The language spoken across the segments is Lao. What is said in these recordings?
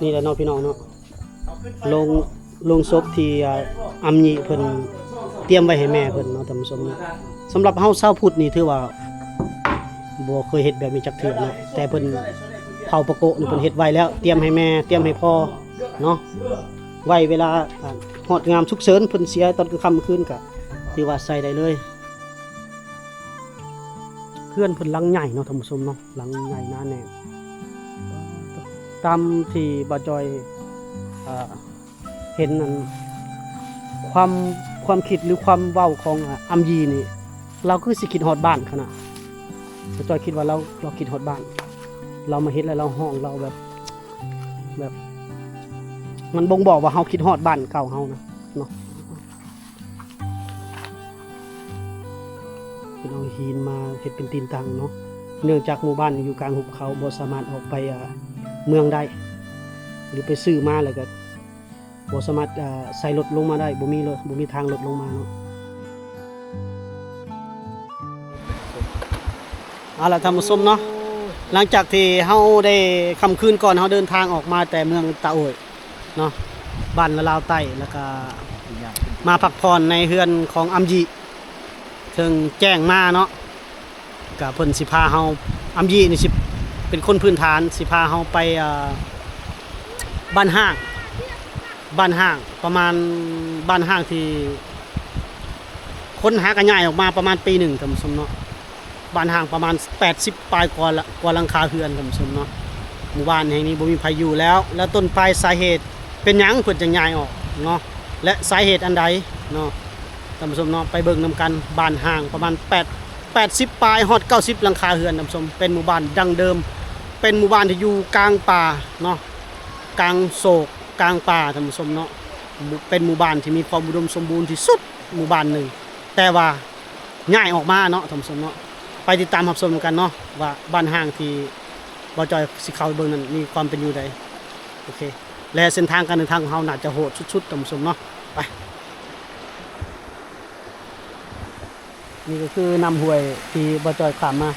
ນີ້ແຫຼະເນາະພີ່ນ້ອງເນາະ ໂລງ ໂລງສົບທີ່ ອ່າ ອຳຍີ່ເພິ່ນຕຽມໄວ້ໃຫ້ແມ່ເພິ່ນເນາະທ່ານຜູ້ຊົມເນາະ. ສຳລັບເຮົາຊາວພຸດນີ້ຖືວ່າບໍ່ເຄີຍເຮັດແບບນີ້ຈັກເທື່ອເນາະ ແຕ່ເພິ່ນເຖົ້າປະໂກະນີ້ເພິ່ນເຮັດໄວ້ແລ້ວ ຕຽມໃຫ້ແມ່ ຕຽມໃຫ້ພໍ່ເນາະ ໄວ້ເວລາ ອ່າ ຮອດຍາມສຸກເສີນ ເພິ່ນເສຍຕອນກາງຄ່ຳກາງຄືນ ກະຖືວ່າໃຊ້ໄດ້ເລີຍ. ເຮືອນເພິ່ນຫຼັງໃຫຍ່ເນາະທ່ານຜູ້ຊົມເນາະ ຫຼັງໃຫຍ່ໜາແໜ້ນ ຕາມທີ່ບ່າວຈ່ອຍ ເອີ ເຫັນນັ້ນ ຄວາມ ຄວາມຄິດ ຫຼື ຄວາມເວົ້າຂອງ ອາ ອຳຢີນີ້ ລາວຄືຊິຄິດຮອດບ້ານຂະໜາດ ບ່າວຈ່ອຍຄິດວ່າລາວ ລາວຄິດຮອດບ້ານ ລາວມາເຮັດແລ້ວລາວຮ້ອງ ລາວແບບ ແບບ ມັນບົ່ງບອກວ່າເຮົາຄິດຮອດບ້ານເກົ່າເຮົານະເນາະ. ເພິ່ນເອົາຫີນມາເຮັດເປັນຕີນຕັ່ງເນາະ ເນື່ອງຈາກໝູ່ບ້ານຢູ່ກາງຫຸບເຂົາ ບໍ່ສາມາດອອກໄປ ອ່າ ເມືອງໄດ້ ຫຼື ໄປຊື້ມາແລ້ວກໍບໍ່ສາມາດ ອ່າ ໃສ່ລົດລົງມາໄດ້ ບໍ່ມີລົດ ບໍ່ມີທາງລົດລົງມາເນາະ. ເອົາລະທ່ານຜູ້ຊົມເນາະ ຫຼັງຈາກທີ່ເຮົາໄດ້ ຄ່ຳຄືນກ່ອນເຮົາເດີນທາງອອກມາແຕ່ເມືອງຕາໂອ້ຍເນາະ ບ້ານລາວໃຕ້ ແລ້ວກະມາພັກຜ່ອນໃນເຮືອນຂອງອຳຢີ ເຊິ່ງແຈ້ງມາເນາະ ກະເພິ່ນຊິພາເຮົາ ອຳຢີນີ້ຊິເປັນຄົນພື້ນຖານ ຊິພາເຮົາໄປ ອ່າ ບ້ານຮ້າງ ບ້ານຮ້າງ ປະມານ ບ້ານຮ້າງທີ່ ຄົນຫາກະຍ້າຍອອກມາປະມານປີໜຶ່ງ ທ່ານຜູ້ຊົມເນາະ ບ້ານຮ້າງປະມານແປດສິບປາຍກວ່າ ກວ່າຫຼັງຄາເຮືອນ ທ່ານຜູ້ຊົມເນາະ ໝູ່ບ້ານແຫ່ງນີ້ບໍ່ມີໃຜຢູ່ແລ້ວ ແລ້ວຕົ້ນປາຍສາເຫດເປັນຫຍັງເພິ່ນຈັ່ງຍ້າຍອອກເນາະ ແລະ ສາເຫດອັນໃດເນາະ ທ່ານຜູ້ຊົມເນາະ ໄປເບິ່ງນຳກັນ. ບ້ານຮ້າງປະມານແປດ ແປດສິບປາຍຮອດເກົ້າສິບຫຼັງຄາເຮືອນ ທ່ານຜູ້ຊົມ ເປັນໝູ່ບ້ານດັ້ງເດີມ ເປັນໝູ່ບ້ານທີ່ຢູ່ກາງປ່າເນາະ ກາງໂສກ ກາງປ່າ ທ່ານຜູ້ຊົມເນາະ ເປັນໝູ່ບ້ານທີ່ມີຄວາມອຸດົມສົມບູນທີ່ສຸດໝູ່ບ້ານໜຶ່ງ ແຕ່ວ່າຍ້າຍອອກມາເນາະ ທ່ານຜູ້ຊົມເນາະ. ໄປຕິດຕາມຮັບຊົມນຳກັນເນາະ ວ່າບ້ານຮ້າງທີ່ບ່າວຈ່ອຍຊິເຂົ້າໄປເບິ່ງນັ້ນມີຄວາມເປັນຢູ່ໃດ. ໂອເຄ ແລະ ເສັ້ນທາງການເດີນທາງຂອງເຮົາໜ້າຈະໂຫດສຸດໆ ທ່ານຜູ້ຊົມເນາະ ໄປ. ນີ້ກໍຄືນ້ຳຫ້ວຍທີ່ບ່າວຈ່ອຍຂ້າມມາ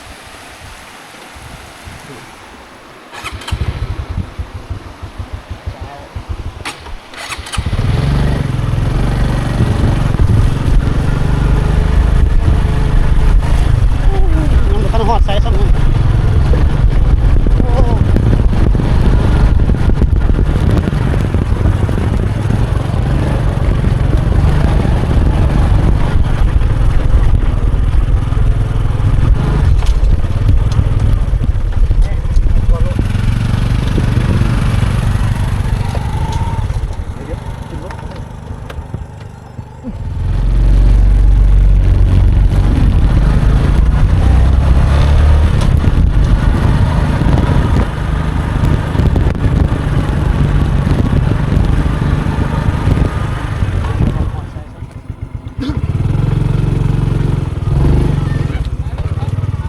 ຍັງບໍ່ທັນຮອດໃສຊ້ຳ.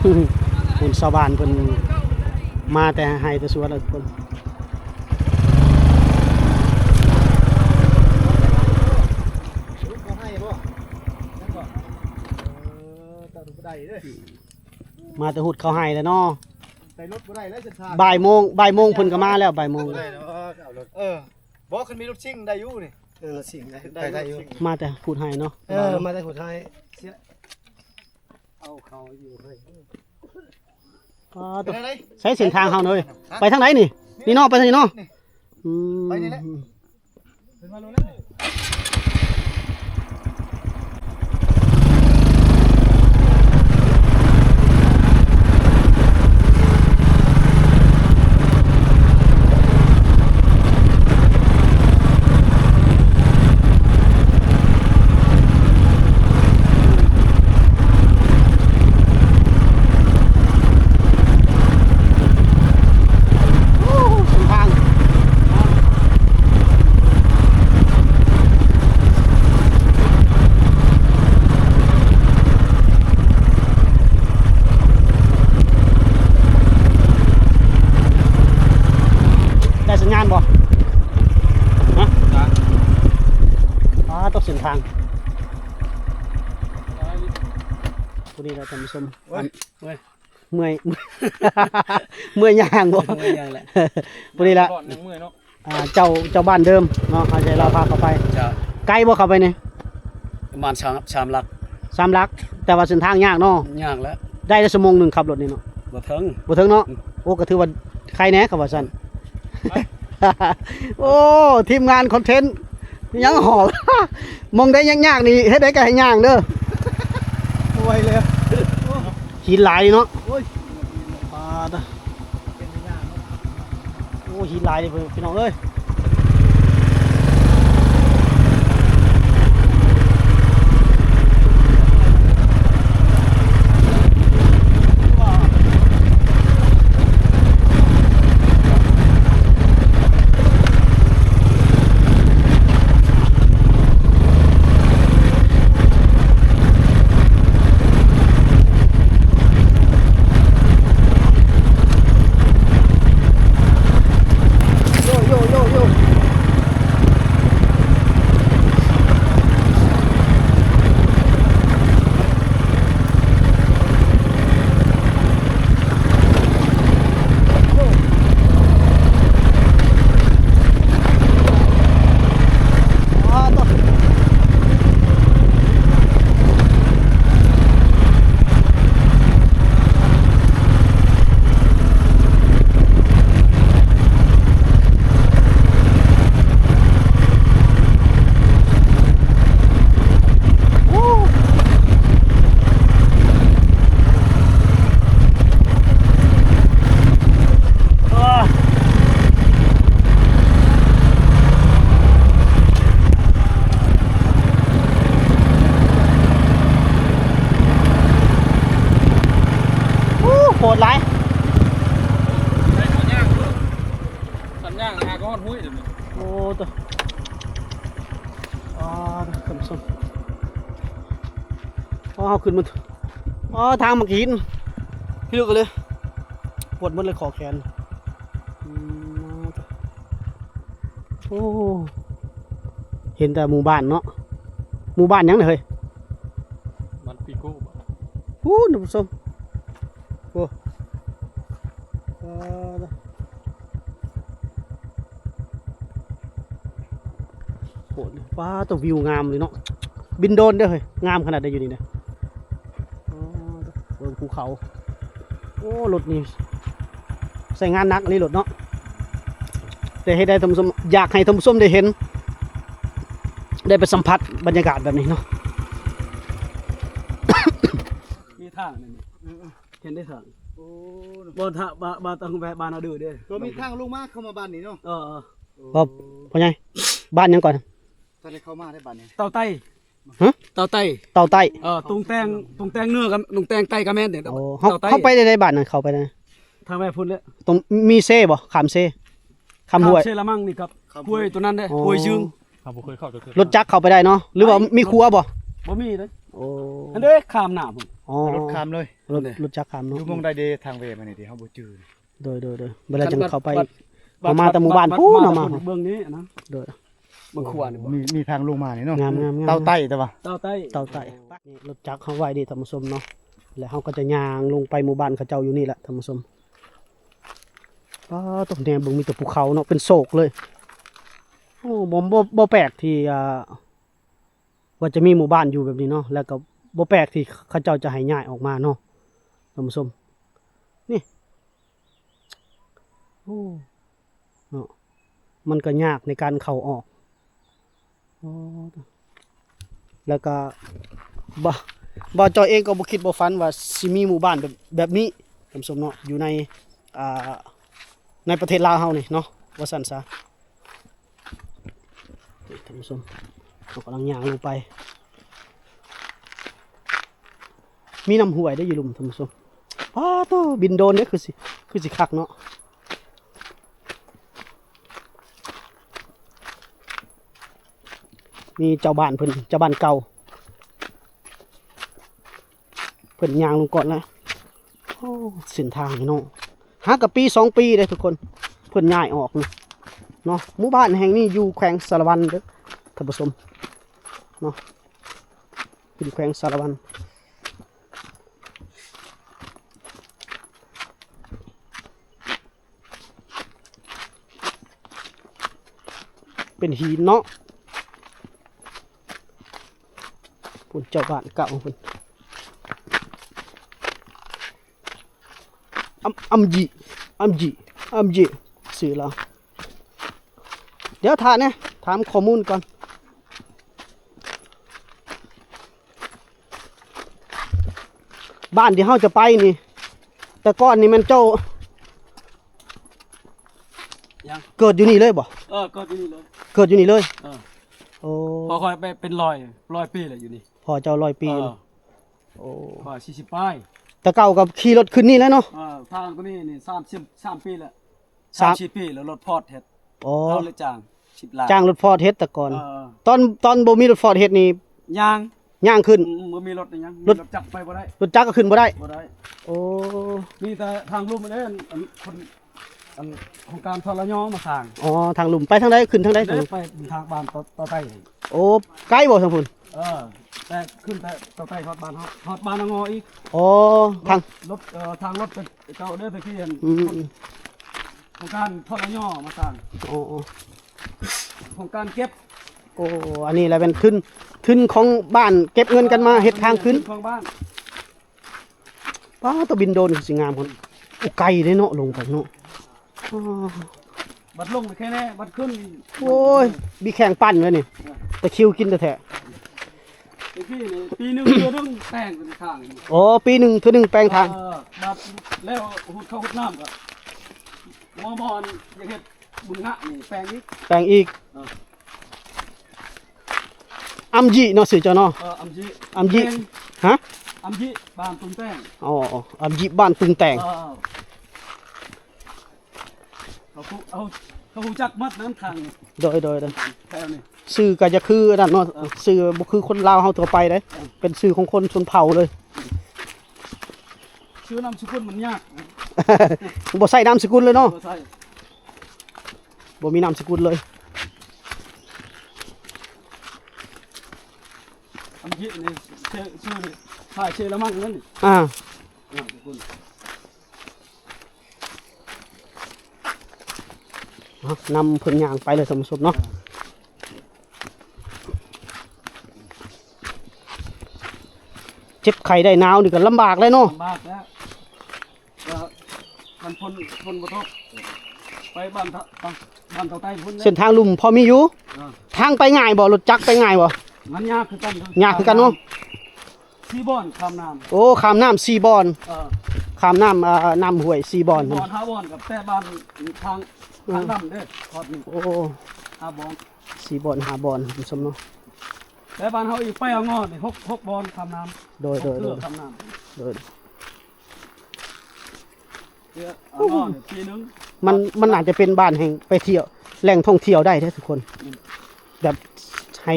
ພຸ້ນຊາວບ້ານເພິ່ນມາແຕ່ໄຮ່ແຕ່ສວນແລ້ວທຸກຄົນ. ມາແຕ່ຫຸດເຂົ້າໄຮ່ແລ້ວເນາະ ໄປລົດບໍ່ໄດ້ແລ້ວເສັ້ນທາງ ບ່າຍໂມງ ບ່າຍໂມງເພິ່ນກໍມາແລ້ວ ບ່າຍໂມງ. ເອີ ບໍ່ ຄັນມີລົດຊິງໄດ້ຢູ່ນີ້ ເອີ ລົດຊິງໄດ້ ໄດ້ຢູ່ ໄດ້ຢູ່ ມາແຕ່ຫຸດໄຮ່ເນາະ ເອີ ມາແຕ່ຫຸດໄຮ່ ເອົາເຂົ້າຢູ່ເຮີ້ຍ. ອໍ ໂຕ ໃຊ້ເສັ້ນທາງເຮົາເລີຍ ໄປທາງໃດນີ້? ນີ້ເນາະ ໄປທາງນີ້ເນາະ ນີ້ ອືມ ໄປນີ້ແຫຼະ. ໄດ້ສັນຍານບໍ່? ຮະ? ອ້າ ຕົກເສັ້ນທາງ ຜູ້ນີ້ແຫຼະທ່ານຜູ້ຊົມ ໂອ້ຍ ອັນ ໂອ້ຍ. ເມື່ອຍ ເມື່ອຍຍ່າງບໍ່? ເມື່ອຍຍ່າງແຫຼະ ພໍດີລະ ຮ້ອນຍັງເມື່ອຍເນາະ. ອ່າ ເຈົ້າ ເຈົ້າບ້ານເດີມເນາະ ເຮົາຈະລາວພາເຂົ້າໄປ. ເຈົ້າ. ໄກບໍ່ເຂົ້າໄປນີ້? ປະມານສາມ ສາມຫຼັກ ສາມຫຼັກ ແຕ່ວ່າເສັ້ນທາງຍາກເນາະ. ຍາກແຫຼະ ໄດ້ແຕ່ຊົ່ວໂມງໜຶ່ງຂັບລົດນີ້ເນາະ. ບໍ່ເຖິງ ບໍ່ເຖິງເນາະ. ອືມ ໂອ້ ກໍຖືວ່າໄຄແດ່ ຄຳວ່າຊັ້ນ. ໂອ້ ທີມງານຄອນເທັນ ຍັງຫອບ ໝ່ອງໃດຍາກໆນີ້ ເຮັດໃດກໍໃຫ້ຍ່າງເດີ. ບໍ່ໄຫວແລ້ວ ໂອ້ ຫີນຫຼາຍເນາະ. ໂອ້ຍ ປາດ ໂອ້ ຫີນຫຼາຍເດ້ ພີ່ນ້ອງເອີຍ. ໂອ້ ໂຫດຫຼາຍ ສັນຍ່າງຫາກໍຮອດຫ້ວຍເດ. ໂອ້ ໂຕ ອ່າ ທ່ານຜູ້ຊົມ ພໍເຮົາຂຶ້ນມາ ອໍ ທາງມັນກໍຫີນພິລຶກເລີຍ ປວດໝົດເລີຍຂໍ້ແຂນ. ອືມ ໂອ້ ເຫັນແຕ່ໝູ່ບ້ານເນາະ. ໝູ່ບ້ານຫຍັງນະເຮີ້ຍ? ບ້ານປີໂກ້ບໍ? ພຸ້ນ ທ່ານຜູ້ຊົມ ໂອ້ ເອີ ໂອ້ ປາດ ໂຕ ວິວງາມເລີຍເນາະ. ບິນໂດຣນເດີເຮີ້ຍ ງາມຂະໜາດໃດຢູ່ນີ້ນະ. ອໍ ເບິ່ງພູເຂົາ ໂອ້ ລົດນີ້ໃຊ້ງານໜັກອີ່ຫຼີລົດເນາະ ແຕ່ເຮັດໃຫ້ທ່ານຜູ້ຊົມ ຢາກໃຫ້ທ່ານຜູ້ຊົມໄດ້ເຫັນ ໄດ້ໄປສຳຜັດບັນຍາກາດແບບນີ້ເນາະ. ມີທາງນີ້ ເອີ ເຫັນໄດ້ທາງ ໂອ້ ບໍ່ ຖ້າ ບ້ານ ບ້ານ ຕ້ອງແວະບ້ານນາດືເດ້ ກໍມີທາງລົງມາເຂົ້າມາບ້ານນີ້ເນາະ. ເອີ ເອີ ໂອ້ ພໍ່ໃຫຍ່ ບ້ານຫຍັງກ່ອນ? ຕອນນີ້ເຂົ້າມາໄດ້ບ້ານນີ້ ເຕົາໄຕ້ ຮະ? ເຕົາໄຕ້ ເຕົາໄຕ້ ເອີ ຕຸງແຕງ ຕຸງແຕງເໜືອກັບຕຸງແຕງໃຕ້ກໍແມ່ນເດ້. ໂອ້ ເຮົາ ເຕົາໄຕ້ ເຮົາໄປໄດ້ ໄດ້ບ້ານນັ້ນ ເຂົ້າໄປໄດ້ ທາງແມ່ພຸ້ນແຫຼະ. ຕ້ອງມີເຊບໍ່? ຂ້າມເຊ ຂ້າມຫ້ວຍ ຂ້າມເຊລະມັງນີ້ກັບຫ້ວຍໂຕນັ້ນເດ້. ອໍ ຫ້ວຍຊຶງ ເຮົາບໍ່ເຄີຍເຂົ້າຈັກເທື່ອ ລົດຈັກເຂົ້າໄປໄດ້ເນາະ ຫຼືວ່າມີຂົວບໍ່? ບໍ່ມີເດ້. ໂອ້ ອັນເດ້ ຂ້າມໜ້າພຸ້ນ ອໍ ລົດຂ້າມເລີຍ ລົດ ລົດຈັກຂ້າມເນາະ. ຢູ່ໝ່ອງໃດເດ້ ທາງແວ່ມານີ້ທີ່ເຮົາບໍ່ຈື່? ໂດຍ ໂດຍ ໂດຍ ເວລາຈັ່ງເຂົ້າໄປ ເຮົາມາແຕ່ໝູ່ບ້ານພຸ້ນ ເຮົາມາ ໂດຍ ເບິ່ງຂວານີ້ ມີ ມີທາງລົງມານີ້ເນາະ. ງາມໆໆ ເຕົາໄຕ້ ແຕ່ວ່າ ເຕົາໄຕ້ ເຕົາໄຕ້. ນີ້ລົດຈັກເຮົາໄວ້ນີ້ທ່ານຜູ້ຊົມເນາະ ແລ້ວເຮົາກໍຈະຍ່າງລົງໄປໝູ່ບ້ານເຂົາເຈົ້າຢູ່ນີ້ແຫຼະທ່ານຜູ້ຊົມ. ປາດໂຕ ແນມເບິ່ງມີແຕ່ພູເຂົາເນາະ ເປັນໂສກເລີຍ. ໂອ້ ບໍ່ ບໍ່ ບໍ່ແປກທີ່ ອ່າ ວ່າຈະມີໝູ່ບ້ານຢູ່ແບບນີ້ເນາະ ແລ້ວກໍບໍ່ແປກທີ່ເຂົາເຈົ້າຈະໃຫ້ຍ້າຍອອກມາເນາະທ່ານຜູ້ຊົມນີ້. ໂອ້ ເນາະ ມັນກໍຍາກໃນການເຂົ້າອອກ. ອໍ ແລ້ວກໍ ບ່າວ ບ່າວຈອຍເອງກໍບໍ່ຄິດບໍ່ຝັນວ່າຊິມີໝູ່ບ້ານແບບ ແບບນີ້ທ່ານຜູ້ຊົມເນາະ ຢູ່ໃນ ອ່າ ໃນປະເທດລາວເຮົານີ້ເນາະ ວ່າຊັ້ນຊະ. ນີ້ທ່ານຜູ້ຊົມ ເຮົາກຳລັງຍ່າງລົງໄປ ມີນ້ຳຫ້ວຍເດ້ຢູ່ລຸ່ມທ່ານຜູ້ຊົມ. ປາດໂທ້ ບິນໂດຣນເດ້ ຄືຊິ ຄືຊິຄັກເນາະ. ມີເຈົ້າບ້ານເພິ່ນ ເຈົ້າບ້ານເກົ່າ ເພິ່ນຍ່າງລົງກ່ອນແລ້ວ. ໂອ້ ເສັ້ນທາງນີ້ເນາະ ຫາກະປີສອງປີເດ້ທຸກຄົນ ເພິ່ນຍ້າຍອອກເນາະ. ໝູ່ບ້ານແຫ່ງນີ້ຢູ່ແຂວງສາລະວັນເດີທ່ານຜູ້ຊົມເນາະ ຢູ່ແຂວງສາລະວັນ. ປັນຫີນເນາະ. ພຸ້ນເຈົ້າບ້ານເກົ່າພຸ້ນ ອຳ ອຳຢິ ອຳຢິ ອຳຢິ ຊື່ລາວ. ດຽວຖ້າແດ່ ຖາມຂໍ້ມູນກ່ອນ. ບ້ານທີ່ເຮົາຈະໄປນີ້ ແຕ່ກ່ອນນີ້ແມ່ນເຈົ້າ ຍັງ ເກີດຢູ່ນີ້ເລີຍບໍ່? ເອີ ເກີດຢູ່ນີ້ເລີຍ ເກີດຢູ່ນີ້ເລີຍ. ເອີ ໂອ້ ພໍ່ຂ້ອຍໄປເປັນຮ້ອຍ ຮ້ອຍປີແລ້ວຢູ່ນີ້. ພໍ່ເຈົ້າຮ້ອຍປີ. ເອີ ໂອ້ ຂ້ອຍສີ່ສິບປາຍ. ແຕ່ເກົ່າກໍຂີ່ລົດຂຶ້ນນີ້ແຫຼະເນາະ. ເອີ ທາງຕົວນີ້ນີ້ສາມສິບ ສາມປີແລ້ວ ສາມ ສາມສີ່ປີແລ້ວ ລົດຟອດເຮັດ. ອໍ ເອົາເລີຍຈ້າງສິບລ້ານ ຈ້າງລົດຟອດເຮັດແຕ່ກ່ອນ. ເອີ ຕອນ ຕອນບໍ່ມີລົດຟອດເຮັດນີ້ ຍ່າງ ຍ່າງຂຶ້ນ. ອືມ ບໍ່ມີລົດຫຍັງ ລົດ ລົດຈັກໄປບໍ່ໄດ້ ລົດຈັກກໍຂຶ້ນບໍ່ໄດ້ ບໍ່ໄດ້. ໂອ້ ມີແຕ່ທາງລຸ່ມເດ້ ອັນ ອັນຄົນ ອັນໂຄງການ ທລຍ ມາສ້າງ. ອໍ ທາງລຸ່ມໄປທາງໃດ ຂຶ້ນທາງໃດ? ໄປທາງບ້ານຕໍ່ ຕໍ່ໄຕ້. ໂອ້ ໄກບໍ່ທາງພຸ້ນ? ເອີ ແຕ່ຂຶ້ນແຕ່ຕໍ່ໄຕ້ຮອດບ້ານເຮົາ ຮອດບ້ານນາງໍອີກ. ອໍ ທາງລົດ ເອີ ທາງລົດເປັນເກົ່າເດີຕະກີ້ຫັ້ນ. ອືມ ໂຄງການ ທລຍ ມາສ້າງ. ໂອ້ ໂຄງການເກັບ. ໂອ້ ອັນນີ້ແຫຼະແມ່ນທຶນ ທຶນຂອງບ້ານເກັບເງິນກັນມາເຮັດທາງຂຶ້ນ ຂອງບ້ານ. ປ້າ ໂຕບິນໂດຣນຄືຊິງາມພຸ້ນ. ໂອ້ ໄກເດ້ເນາະ ລົງໄປເນາະ. ອໍ ບັດລົງແຄ່ແນ່ ບັດຂຶ້ນ ໂອ້ຍ ມີແຂ່ງປັ່ນເລີຍນີ້. ເອີ ຕະຄິວກິນແທ້ໆ. ຕະກີ້ນີ້ປີໜຶ່ງເທື່ອໜຶ່ງແປງເປັນທາງ. ອໍ ປີໜຶ່ງເທື່ອໜຶ່ງແປງທາງ. ເອີ ບັດແລ້ວຫຸດເຂົ້າຫຸດນ້ຳກໍ ໝໍມອນຢາກເຮັດ ບຸນງະນີ້ແປງອີກ ແປງອີກ. ເອີ ອຳຢິເນາະ ຊື່ເຈົ້າເນາະ. ເອີ ອຳຢິ ອຳຢິ ແປງ ຮະ ອຳຢິ ບ້ານຕຸງແຕງ. ອໍ ອຳຢິ ບ້ານຕຸງແຕງ. ເອີ ເຂົາ ເຂົາ ເຂົາຮູ້ຈັກໝົດນຳທາງນີ້. ໂດຍ ໂດຍ ໂດຍ ແຖວນີ້ ຊື່ກໍຈະຄືອັນນັ້ນເນາະ. ເອີ ຊື່ບໍ່ຄືຄົນລາວເຮົາທົ່ວໄປເດ້. ເອີ ເປັນຊື່ຂອງຄົນຊົນເຜົ່າເລີຍ. ຊື່ນາມສະກຸນມັນຍາກ ບໍ່ໃຊ້ນາມສະກຸນເລີຍເນາະ. ບໍ່ໃຊ້ ບໍ່ມີນາມສະກຸນເລີຍ. ອຳຢິນີ້ຊື່ ຊື່ ຖ່າຍຊື່ລະມັງນັ້ນນີ້. ອ່າ ນາມສະກຸນ ນຳເພິ່ນຍ່າງໄປເລີຍທ່ານຜູ້ຊົມເນາະ. ເຈັບໄຂ້ໄດ້ໜາວນີ້ກໍລຳບາກແລ້ວເນາະ. ລຳບາກແລ້ວ ກໍຄັນຝົນ ຝົນບໍ່ຕົກ ໄປບ້ານ ບ້ານ ບ້ານເຕົາໃຕ້ພຸ້ນ. ເສັ້ນທາງລຸ່ມພໍມີຢູ່. ເອີ ທາງໄປງ່າຍບໍ່? ລົດຈັກໄປງ່າຍບໍ່? ມັນຍາກຄືກັນ ຍາກຄືກັນເນາະ. ສີ່ບ່ອນຂ້າມນ້ຳ. ໂອ້ ຂ້າມນ້ຳສີ່ບ່ອນ. ເອີ ຂ້າມນ້ຳ ເອີ ນ້ຳຫ້ວຍສີ່ບ່ອນ. ສີ່ບ່ອນ ຫ້າບ່ອນກັບແຕ່ບ້ານທາງ ທາງດຳເດ້ ຮອດນີ້. ໂອ້ ຫ້າບ່ອນ ສີ່ບ່ອນ ຫ້າບ່ອນ ທ່ານຜູ້ຊົມເນາະ. ແຕ່ບ້ານເຮົາອີກໄປເອົາງອນີ້ ຫົກ ຫົກບ່ອນຂ້າມນ້ຳ. ໂດຍ ໂດຍ ໂດຍ ຂ້າມນ້ຳ. ໂດຍ ເອີ ເອົາງອນີ້ປີໜຶ່ງ. ມັນ ມັນອາດຈະເປັນບ້ານແຫ່ງໄປທ່ຽວ ແຫຼ່ງທ່ອງທ່ຽວໄດ້ເດ້ທຸກຄົນ. ອືມ ແບບໃຫ້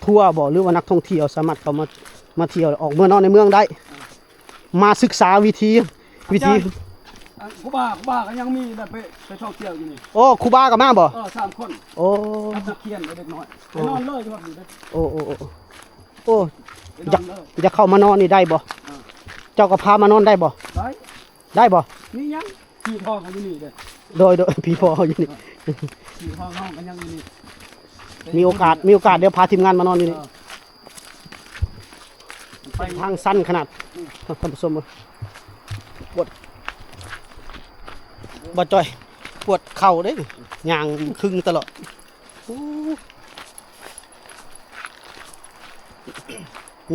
ທົວບໍ ຫຼືວ່ານັກທ່ອງທ່ຽວສາມາດເຂົ້າມາ ມາທ່ຽວອອກເມືອນອນໃນເມືອງໄດ້. ເອີ ມາສຶກສາວິທີ ວິທີ ອາຈານ ອັນຄູບາ ຄູບາກໍຍັງມີໄດ້ໄປ ໄປທ່ອງທ່ຽວຢູ່ນີ້. ໂອ້ ຄູບາກໍມາບໍ? ເອີ ສາມຄົນ. ໂອ້ ກັບນັກຮຽນເດັກນ້ອຍ. ໄປນອນເລີຍຢູ່ຫັ້ນເດ້. ໂອ້ ໂອ້ ໂອ້ ໂອ້ ໄປນອນເລີຍ. ຢາກ ຢາກເຂົ້າມານອນນີ້ໄດ້ບໍ່? ເອີ ເຈົ້າກໍພາມານອນໄດ້ບໍ່? ໄດ້ ໄດ້ບໍ່? ມີຫຍັງ ຜີທອງກໍຢູ່ນີ້ເດ້. ໂດຍ ໂດຍ ຜີທອງຢູ່ນີ້. ເອີ ຜີທອງເຮົາກໍຍັງຢູ່ນີ້. ມີໂອກາດ ມີໂອກາດດຽວພາທີມງານມານອນຢູ່ນີ້. ເອີ ໄປທາງຊັນຂະໜາດ. ອືມ ທ່ານຜູ້ຊົມ ປວດ ບໍ່ຈ່ອຍ ປວດເຂົ່າເດ້ ຍ່າງຄຶ່ງຕະຫຼອດ. ໂອ້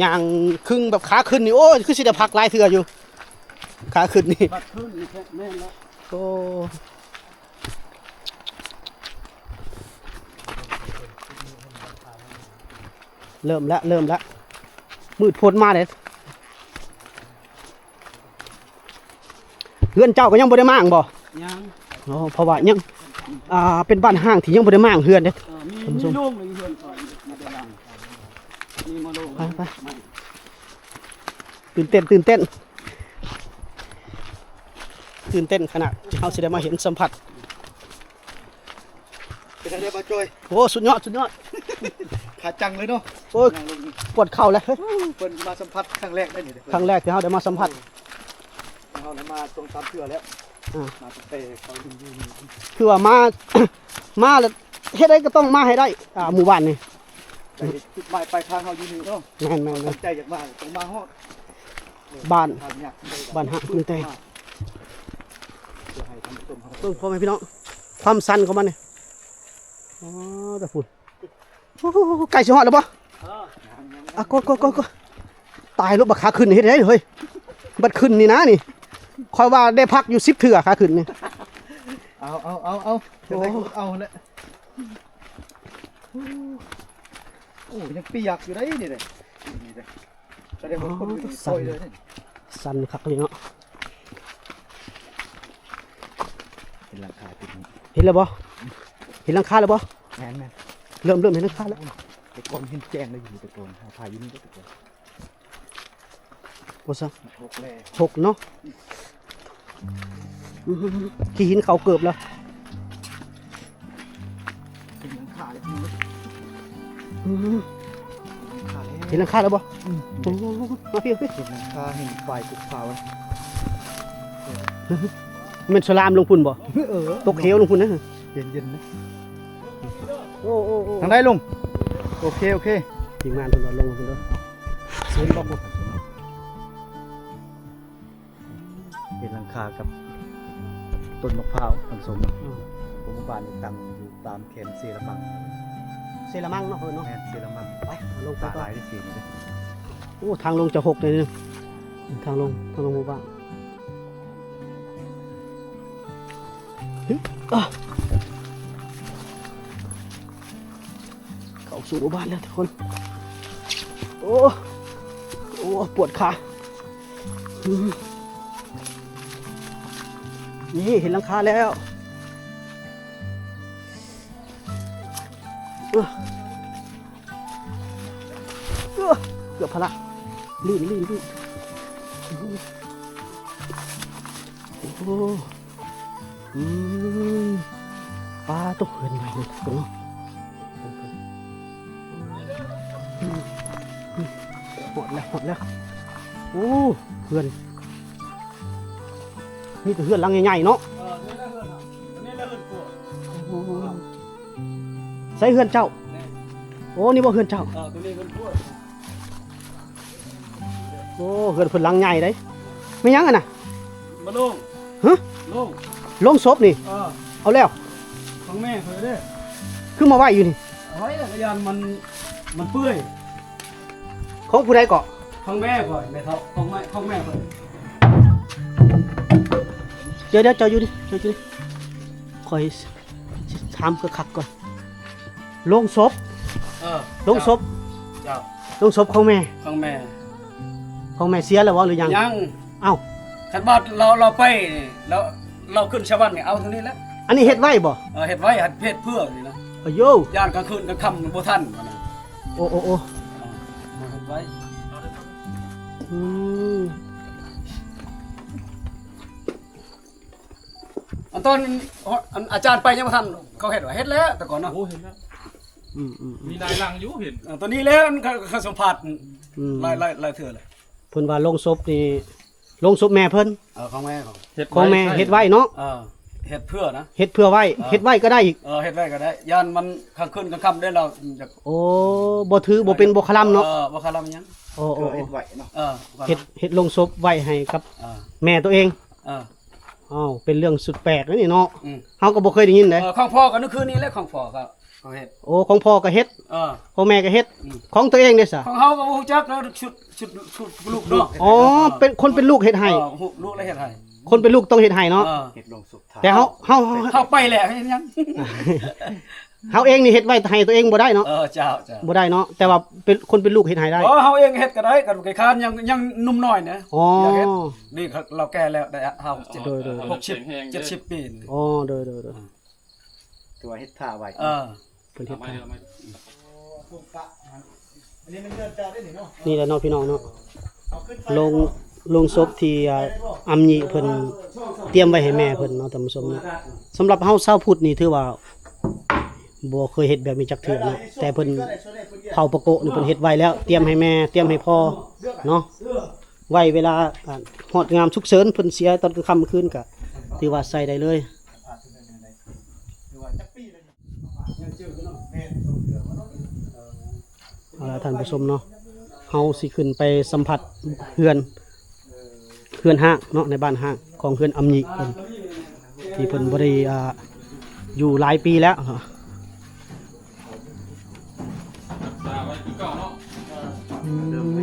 ຍ່າງຄຶ່ງແບບຂາຂຶ້ນນີ້ ໂອ້ຍ ຄືຊິໄດ້ພັກຫຼາຍເທື່ອຢູ່ ຂາຂຶ້ນນີ້. ບັດຂຶ້ນນີ້ແມ່ນແລ້ວ. ໂອ້ ເລີ່ມແລ້ວ ເລີ່ມແລ້ວ ມືດໂພດມາເດ້. ເຮືອນເຈົ້າກໍຍັງບໍ່ໄດ້ມ້າງບໍ່? ຍັງ. ອໍ ເພາະວ່າຍັງ ອ່າ ເປັນບ້ານຮ້າງທີ່ຍັງບໍ່ໄດ້ມ້າງເຮືອນເດ້. ເອີ ມີ ທ່ານຜູ້ຊົມ ມີໂລງເລີຍເຮືອນຂ້ອຍ ມີແຕ່ຫຼັງ ມີມາໂລງ. ໄປ ໄປ ຕື່ນເຕັ້ນ ຕື່ນເຕັ້ນ ຕື່ນເຕັ້ນຂະໜາດ ເຮົາຊິໄດ້ມາເຫັນສຳຜັດ. ເປັນຈັ່ງໃດບ່າວຈ່ອຍ? ໂອ້ ສຸດຍອດ ສຸດຍອດ ຂາຈັ່ງເລີຍເນາະ. ໂອ້ຍ ປວດເຂົ່າແລ້ວ ເພິ່ນມາສຳຜັດຄັ້ງແລກໄດ໋ນີ້. ຄັ້ງແລກທີ່ເຮົາໄດ້ມາສຳຜັດ. ເຮົາໄດ້ມາສອງສາມເທື່ອແລ້ວ. ອ່າ ມາຕັ້ງແຕ່ເຂົາຢູ່ ຄືວ່າມາ ມາແລ້ວ ເຮັດໃດກໍຕ້ອງມາໃຫ້ໄດ້ ອ່າ ໝູ່ບ້ານນີ້ ແຕ່ຈຸດໝາຍປາຍທາງເຮົາຢູ່ນີ້ເນາະ. ແມ່ນໆໆ ຕັ້ງໃຈຢາກມາກໍຕ້ອງມາຮອດບ້ານ ທາງຍາກ ບ້ານຮັກເມືອງແຕງ ເພື່ອໃຫ້ທ່ານຜູ້ຊົມເຮົາ ເບິ່ງ ພໍ່ແມ່ພີ່ນ້ອງ ຄວາມຊັນຂອງມັນນີ້ ອໍ ແຕ່ພຸ້ນ ໂອ້ໂຫ ໃກ້ຊິຮອດແລ້ວບໍ່? ເອີ ອ່ະ ກົດ ກົດ ກົດ ກົດ ຕາຍແລ້ວ ບັກຂາຂຶ້ນເຮັດໄດ້ເຮີ້ຍ ບັດຂຶ້ນນີ້ນະນີ້ ຂ້ອຍວ່າໄດ້ພັກຢູ່ສິບເທື່ອຂາຂຶ້ນນີ້ ເອົາ ເອົາ ເອົາ ເອົາ ໂອ້ ເອົາແຫຼະ ໂອ້ ຍັງປຽກຢູ່ເດ້ນີ້ເດ້ ນີ້ເດ້ ສະແດງວ່າຄົນຢູ່ນີ້ຊ່ອຍເລີຍເດ້ ສັ່ນຄັກເລີຍເນາະ ເຫັນຫຼັງຄາຕິດນີ້ ເຫັນແລ້ວບໍ່? ເຫັນຫຼັງຄາແລ້ວບໍ່? ແມ່ນໆ ເລີ່ມ ເລີ່ມເຫັນຫຼັງຄາແລ້ວ ແຕ່ກ່ອນເຫັນແຈ້ງເລີຍ ຢູ່ແຕ່ກ່ອນ ຫາຖ່າຍຢູ່ນີ້ແຕ່ກ່ອນ ບໍ່ຊະ ຫົກເນາະ ອືມ ຂີ້ຫີນເຂົ້າເກີບແລ້ວ ເຫັນຫຼັງຄາແລ້ວ ອືມ ເຫັນຫຼັງຄາແລ້ວບໍ່? ອືມ ໂອ້ ມາພີ້ ພີ້ ເຫັນຫຼັງຄາ ເຫັນຝາຍກກພາວ ແມ່ນສະຫຼາມລົງພຸ້ນບໍ່? ເອີ ຕົກເຫວລົງພຸ້ນນະ ເຢັນໆນະ ໂອ້ ໂອ້ ໂອ້ ທາງໃດລຸງ? ໂອເຄ ໂອເຄ ທີມງານເພິ່ນວ່າລົງພຸ້ນເດີ ເຫັນບໍ່? ເຫັນຫຼັງຄາກັບຕົ້ນມະພ້າວ ທ່ານຜູ້ຊົມ ອືມ ເພາະໝູ່ບ້ານນີ້ຕັ້ງຢູ່ຕາມແຄມເຊລະມັງ ເຊລະມັງເນາະ ເພິ່ນເນາະ ແມ່ນ ເຊລະມັງ ໄປ ລົງໄປ ປາຫຼາຍເດ້ ເສນີ້ເດ້ ໂອ້ ທາງລົງຈະຫົກເດ້ ທາງລົງ ທາງລົງໝູ່ບ້ານ ອາ ເຂົ້າສູ່ໝູ່ບ້ານແລ້ວທຸກຄົນ ໂອ້ ໂອ້ ປວດຂາ ອືມ ນີ້ເຫັນຫຼັງຄາແລ້ວ ເອີ ເກືອບພະລະ ລື່ນ ລື່ນ ລື່ນ ໂອ້ ອືມ ປາໂຕ ເຮືອນໃໝ່ເນາະ ຮອດແລ້ວ ຮອດແລ້ວ ໂອ້ ເຮືອນ ມີແຕ່ເຮືອນຫຼັງໃຫຍ່ໆເນາະ ເອີ ນີ້ແຫຼະເຮືອນ ອັນນີ້ແຫຼະເຮືອນຄົວ ໂອ້ ໃສເຮືອນເຈົ້າ? ນີ້ ໂອ້ ນີ້ບໍ່ເຮືອນເຈົ້າ? ເອີ ໂຕນີ້ເຮືອນຄົວ ໂອ້ ເຮືອນເພິ່ນຫຼັງໃຫຍ່ເດ້ ແມ່ນຫຍັງຫັ້ນນະ? ມາໂລງ ຮະ? ໂລງ ໂລງສົບນີ້ ເອີ ເອົາແລ້ວ ຂອງແມ່ຂ້ອຍເດ້ ຄືມາໄວ້ຢູ່ນີ້? ເອົາໄວ້ແລ້ວ ກໍຢ້ານມັນ ມັນເປື່ອຍ ຂອງຜູ້ໃດເກາະ? ຂອງແມ່ຂ້ອຍ ແມ່ເຖົ້າ ຂອງແມ່ ຂອງແມ່ຂ້ອຍ ດຽວໆ ເຈົ້າຢູ່ນີ້ ເຈົ້າຢູ່ນີ້ ຂ້ອຍຊິຖາມຄັກໆກ່ອນ ໂລງສົບ ເອີ ໂລງສົບ ເຈົ້າ ໂລງສົບຂອງແມ່ ຂອງແມ່ ຂອງແມ່ເສຍແລ້ວບໍ່ ຫຼືຍັງ? ຍັງ ເອົ້າ ຄັນວ່າລາວ ລາວໄປ ລາວ ລາວຂຶ້ນສະຫວັນນີ້ ເອົາໂຕນີ້ແຫຼະ ອັນນີ້ເຮັດໄວ້ບໍ່? ເອີ ເຮັດໄວ້ ເຮັດເພື່ອນີ້ນະ ໂອ້ໂຫ ຢ້ານກາງຄືນກາງຄ່ຳບໍ່ທັນ ໂອ້ ໂອ້ ໂອ້ ເຮັດໄວ້ ອືມ ອັນຕອນ ອັນອາຈານໄປຍັງບໍ່ທັນເຂົາເຮັດວ່າ ເຮັດແລ້ວແຕ່ກ່ອນເນາະ ໂອ້ ເຫັນແລ້ວ ອືມໆໆ ມີຫຼາຍຫຼັງຢູ່ເຫັນ ເອີ ຕອນນີ້ແຫຼະ ເຂົາ ເຂົາສຳພາດ ອືມ ຫຼາຍ ຫຼາຍ ຫຼາຍເທື່ອແລ້ວ ເພິ່ນວ່າໂລງສົບນີ້ ໂລງສົບແມ່ເພິ່ນ ເອີ ຂອງແມ່ເຂົາ ເຮັດ ຂອງແມ່ເຮັດໄວ້ເນາະ ເອີ ເຮັດເພື່ອນະ ເຮັດເພື່ອໄວ້ ເອີ ເຮັດໄວ້ກໍໄດ້ອີກ ເອີ ເຮັດໄວ້ກໍໄດ້ ຢ້ານມັນກາງຄືນກາງຄ່ຳໄດ້ ລາວຢາກ ໂອ້ ບໍ່ຖືບໍ່ເປັນບໍ່ຄະລຳເນາະ ເອີ ບໍ່ຄະລຳຫຍັງ ໂອ້ ໂອ້ ເຮັດໄວ້ເນາະ ເອີ ເຮັດ ເຮັດໂລງສົບໄວ້ໃຫ້ກັບ ເອີ ແມ່ຕົວເອງ ເອີ ອ້າວ ເປັນເລື່ອງສຸດແປກເດ້ນີ້ເນາະ ອືມ ເຮົາກໍບໍ່ເຄີຍໄດ້ຍິນເດ້ ເອີ ຂອງພໍ່ກໍມື້ຄືນນີ້ແຫຼະ ຂອງພໍ່ກໍ ເຂົາເຮັດ ໂອ້ ຂອງພໍ່ກໍເຮັດ ເອີ ຂອງແມ່ກໍເຮັດ ອືມ ຂອງຕົວເອງເດ້ຊະ? ຂອງເຮົາກໍບໍ່ຮູ້ຈັກແລ້ວ ຊຸດ ຊຸດ ຊຸດລູກເນາະ ອໍ ເປັນຄົນເປັນລູກເຮັດໃຫ້ ເອີ ລູກລະເຮັດໃຫ້ ຄົນເປັນລູກຕ້ອງເຮັດໃຫ້ເນາະ ເອີ ເຮັດລົງສຸດທ້າຍ ແຕ່ເຮົາ ເຮົາ ເຮົາໄປແລ້ວເຮັດຫຍັງ ເຮົາເອງນີ້ເຮັດໄວ້ໃຫ້ຕົວເອງບໍ່ໄດ້ເນາະ ເອີ ເຈົ້າ ເຈົ້າ ບໍ່ໄດ້ເນາະ ແຕ່ວ່າເປັນຄົນເປັນລູກເຮັດໃຫ້ໄດ້ ເອີ ເຮົາເອງເຮັດກໍໄດ້ ກໍຂີ້ຄ້ານ ຍັງ ຍັງໜຸ່ມນ້ອຍນະ ອໍ ຢາກເຮັດ ນີ້ລາວແກ່ແລ້ວ ໄດ້ ເຮົາ ໂດຍໆ ຫົກສິບ ເຈັດສິບປີ ອໍ ໂດຍໆ ຖືວ່າເຮັດຖ້າໄວ້ ເອີ ເພິ່ນເຮັດ ນີ້ແຫຼະເນາະພີ່ນ້ອງເນາະ ໂລງ ໂລງສົບທີ່ ອາ ອຳຍີ່ເພິ່ນຕຽມໄວ້ໃຫ້ແມ່ເພິ່ນເນາະ ທ່ານຜູ້ຊົມເນາະ ສຳລັບເຮົາຊາວພຸດນີ້ຖືວ່າບໍ່ເຄີຍເຮັດແບບນີ້ຈັກເທື່ອເນາະ ແຕ່ເພິ່ນເຜົ່າປະໂກະນີ້ເພິ່ນເຮັດໄວ້ແລ້ວ ຕຽມໃຫ້ແມ່ ຕຽມໃຫ້ພໍ່ເນາະ ໄວ້ເວລາ ອາ ຮອດຍາມສຸກເສີນ ເພິ່ນເສຍຕອນກາງຄ່ຳກາງຄືນ ກະຖືວ່າໃຊ້ໄດ້ເລີຍ. ຍັງຈື່ ເອີ ທ່ານຜູ້ຊົມເນາະ ເຮົາຊິຂຶ້ນໄປສຳຜັດເຮືອນ ເຮືອນຮ້າງເນາະ ໃນບ້ານຮ້າງຂອງເຮືອນອຳຍິເພິ່ນ ທີ່ເພິ່ນບໍ່ໄດ້ ອ່າ ຢູ່ຫຼາຍປີແລ້ວເນາະ. ອືມ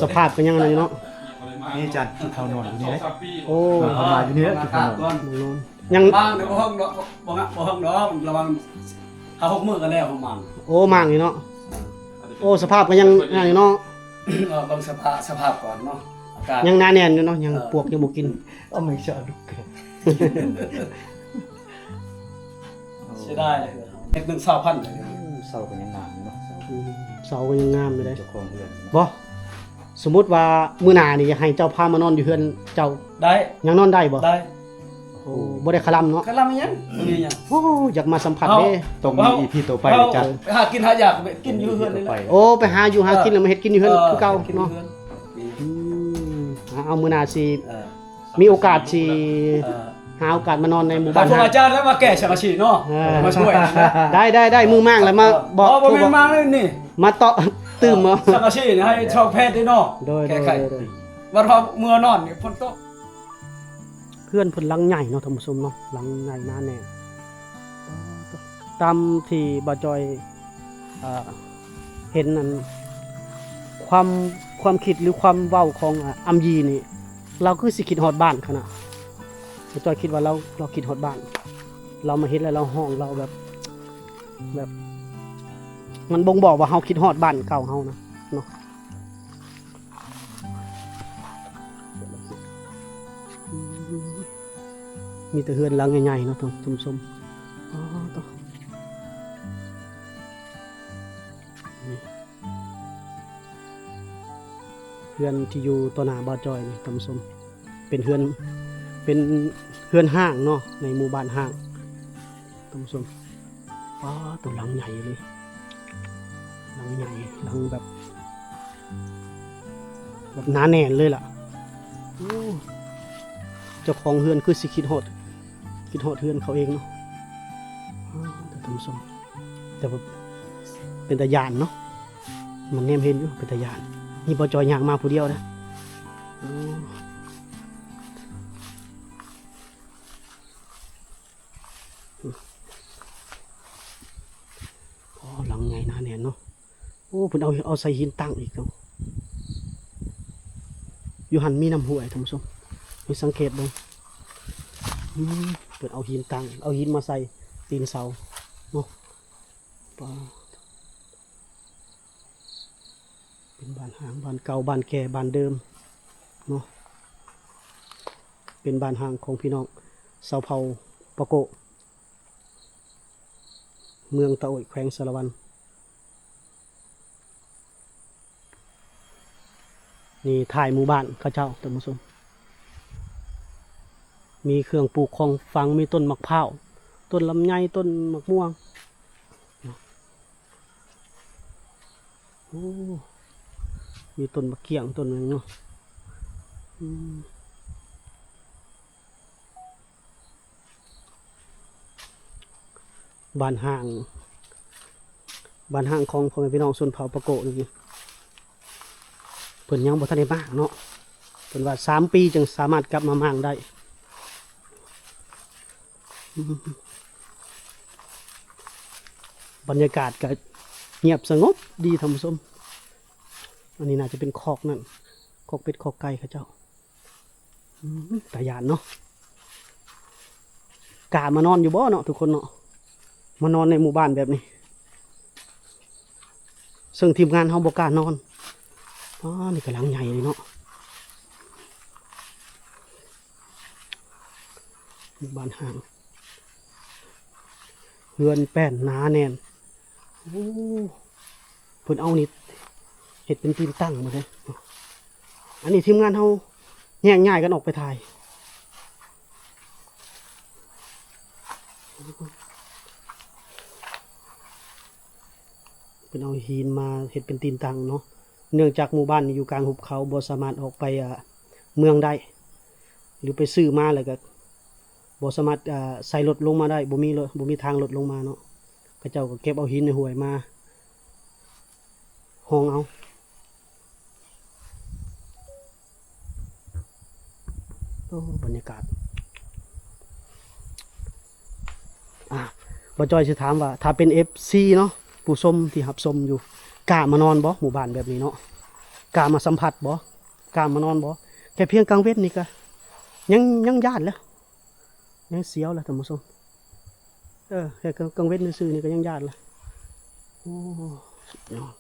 ສະພາບກໍຍັງນັ້ນຢູ່ເນາະ. ນີ້ອາຈານ ກິນເຂົ້ານອນຢູ່ນີ້ເດ້. ໂອ້ ເຂົ້າມາຢູ່ນີ້ແຫຼະ ກິນເຂົ້ານອນ. ຍັງ ມ້າງເດີ ບໍ່ຮ້ອງດອກ ບໍ່ງະ ບໍ່ຮ້ອງດອກ ລະວັງຫ້າຫົກມື້ກໍແລ້ວ ມ້າງ. ໂອ້ ມ້າງນີ້ເນາະ. ໂອ້ ສະພາບກໍຍັງນັ້ນຢູ່ເນາະ. ເອີ ເບິ່ງສະພາບ ສະພາບກ່ອນເນາະ ອາກາດຍັງໜາແໜ້ນຢູ່ເນາະ ຍັງ ເອີ ປວກຍັງບໍ່ກິນ. ເອົາໄມ້ສະດຸກ ເສຍດາຍເລີຍ ເຮັດເງິນຊາວພັນເລີຍ. ເສົາກໍຍັງງາມຢູ່ເນາະ. ອືມ ເສົາກໍຍັງງາມຢູ່ເດ້ ເຈົ້າຂອງເຮືອນເນາະ. ບໍ່ ສົມມຸດວ່າມື້ໜ້ານີ້ຢາກໃຫ້ເຈົ້າພາມານອນຢູ່ເຮືອນເຈົ້າ ໄດ້ ຍັງນອນໄດ້ບໍ່? ໄດ້. ໂອ້ ບໍ່ໄດ້ຄະລຳເນາະ. ຄະລຳຫຍັງ ບໍ່ມີຫຍັງ. ໂອ້ ຢາກມາສຳຜັດເດ້. ຕ້ອງມີອີພີຕໍ່ໄປເດີອາຈານ. ໄປຫາກິນຫາຢາກ ໄປກິນຢູ່ເຮືອນນີ້ແຫຼະ. ໂອ້ ໄປຫາຢູ່ຫາກິນ ເອີ ແລ້ວມາເຮັດກິນຢູ່ເຮືອນ ເອີ ຄືເກົ່າເນາະ. ອືມ ເອົາ ມື້ໜ້າຊິ ເອີ ມີໂອກາດຊິ ເອີ ຫາໂອກາດມານອນໃນໝູ່ບ້ານ. ອາຈານແລ້ວມາແກ້ສັງກະສີເນາະ ເອີ ມາຊ່ວຍ. ໄດ້ ໄດ້ ໄດ້ ມື້ມ້າງແລ້ວມາບອກ ບໍ່ແມ່ນມ້າງເລີຍນີ້ ມາເຕາະຕື່ມເອົາ ສັງກະສີໃຫ້ຊາວແພດເດ້ເນາະ. ໂດຍ ແກ້ໄຂ ໂດຍ ບັດວ່າເມື່ອນອນນີ້ຝົນຕົກ. ເຮືອນເພິ່ນຫຼັງໃຫຍ່ເນາະທ່ານຜູ້ຊົມເນາະ ຫຼັງໃຫຍ່ໜາແໜ້ນ. ຕາມທີ່ບ່າວຈ່ອຍ ເອີ ເຫັນອັນ ຄວາມ ຄວາມຄິດ ຫຼື ຄວາມເວົ້າຂອງ ອາ ອຳຢີນີ້ ລາວຄືຊິຄິດຮອດບ້ານຂະໜາດ. ບ່າວຈ່ອຍຄິດວ່າລາວ ລາວຄິດຮອດບ້ານ ລາວມາເຫັນແລ້ວລາວຮ້ອງ ລາວແບບ ແບບ ມັນບົ່ງບອກວ່າເຮົາຄິດຮອດບ້ານເກົ່າເຮົານະເນາະ. ມີແຕ່ເຮືອນຫຼັງໃຫຍ່ໆເນາະທ່ານຜູ້ຊົມ. ອໍ ໂຕ ນີ້ ເຮືອນທີ່ຢູ່ຕໍ່ໜ້າບ່າວຈ່ອຍນີ້ທ່ານຜູ້ຊົມ ເປັນເຮືອນ ເປັນເຮືອນຮ້າງເນາະ ໃນໝູ່ບ້ານຮ້າງ ທ່ານຜູ້ຊົມ. ວ້າ ໂຕຫຼັງໃຫຍ່ເລີຍ ຫຼັງໃຫຍ່ ຫຼັງແບບ ແບບໜາແໜ້ນເລີຍລະ. ໂອ້ ເຈົ້າຂອງເຮືອນຄືຊິຄິດຮອດ ຄິດຮອດເຮືອນເຂົາເອງເນາະ. ອ້າວ ທ່ານຜູ້ຊົມ ແຕ່ວ່າເປັນຕາຢ້ານເນາະ ມັນແນມເຫັນຢູ່ ເປັນຕາຢ້ານ. ນີ້ບ່າວຈ່ອຍຍ່າງມາຜູ້ດຽວນະ. ໂອ້ ອໍ ຫຼັງໃຫຍ່ໜາແໜ້ນເນາະ. ໂອ້ ເພິ່ນເອົາ ເອົາໃສ່ຫີນຕັ້ງອີກເນາະ. ຢູ່ຫັ້ນມີນ້ຳຫ້ວຍທ່ານຜູ້ຊົມ ໃຫ້ສັງເກດເບິ່ງ. ອືມ ເພິ່ນເອົາຫີນຕັ້ງ ເອົາຫີນມາໃສ່ຕີນເສົາເນາະ. ປາ ເປັນບ້ານຮ້າງ ບ້ານເກົ່າ ບ້ານແກ່ ບ້ານເດີມເນາະ. ເປັນບ້ານຮ້າງຂອງພີ່ນ້ອງຊາວເຜົ່າປາໂກະ ເມືອງຕາໂອ້ຍ ແຂວງສາລະວັນ. ນີ້ທ້າຍໝູ່ບ້ານເຂົາເຈົ້າ ທ່ານຜູ້ຊົມ ມີເຄື່ອງປູກຂອງຝັງ ມີຕົ້ນໝາກພ້າວ ຕົ້ນລຳໄຍ ຕົ້ນໝາກມ່ວງ. ໂອ້ ມີຕົ້ນໝາກກ້ຽງຕົ້ນໜຶ່ງເນາະ. ອືມ ບ້ານຮ້າງ ບ້ານຮ້າງຂອງພໍ່ແມ່ພີ່ນ້ອງຊົນເຜົ່າປາໂກະນີ້ ເພິ່ນຍັງບໍ່ທັນໄດ້ມ້າງເນາະ ເພິ່ນວ່າສາມປີຈຶ່ງສາມາດກັບມາມ້າງໄດ້. ອືມ ບັນຍາກາດກໍງຽບສະຫງົບດີທ່ານຜູ້ຊົມ. ອັນນີ້ໜ້າຈະເປັນຄອກນັ້ນ ຄອກເປັດຄອກໄກ່ເຂົາເຈົ້າ. ອືມ ຕາຢ້ານເນາະ ກ້າມານອນຢູ່ບໍ່ເນາະທຸກຄົນເນາະ ມານອນໃນໝູ່ບ້ານແບບນີ້ ເຊິ່ງທີມງານເຮົາບໍ່ກ້ານອນ. ອໍ ນີ້ກຳລັງໃຫຍ່ເລີຍເນາະ ໝູ່ບ້ານຮ້າງ ເຮືອນແປ້ນໜາແໜ້ນ. ໂອ້ ເພິ່ນເອົານີ້ເຮັດເປັນຕີນຕັ້ງໝົດເລີຍ. ອັນນີ້ທີມງານເຮົາແຍກຍ້າຍກັນອອກໄປຖ່າຍ ເພິ່ນເອົາຫີນມາເຮັດເປັນຕີນຕັ້ງເນາະ ເນື່ອງຈາກໝູ່ບ້ານນີ້ຢູ່ກາງຫຸບເຂົາ ບໍ່ສາມາດອອກໄປ ອ່າ ເມືອງໄດ້ ຫຼືໄປຊື້ມາແລ້ວກໍບໍ່ສາມາດ ອ່າ ໃສ່ລົດລົງມາໄດ້ ບໍ່ມີລົດ ບໍ່ມີທາງລົດລົງມາເນາະ. ເຂົາເຈົ້າກໍເກັບເອົາຫີນໃນຫ້ວຍມາ ຫ້ອງເອົາ. ໂອ້ ບັນຍາກາດ ອ່າ ບ່າວຈ້ອຍຊິຖາມວ່າ ຖ້າເປັນເອັຟຊີເນາະ ຜູ້ຊົມທີ່ຮັບຊົມຢູ່ ກ້າມານອນບໍ່ ໝູ່ບ້ານແບບນີ້ເນາະ? ກ້າມາສຳຜັດບໍ່? ກ້າມານອນບໍ່? ແຄ່ພຽງກາງເວັນນີ້ກະຍັງ ຍັງຢ້ານແລ້ວ ຍັງສຽວແລ້ວທ່ານຜູ້ຊົມ. ເອີ ແຄ່ກາງ ກາງເວັນຊື່ໆນີ້ກະຍັງຢ້ານລະ. ໂອ້ ສຸດຍອດ.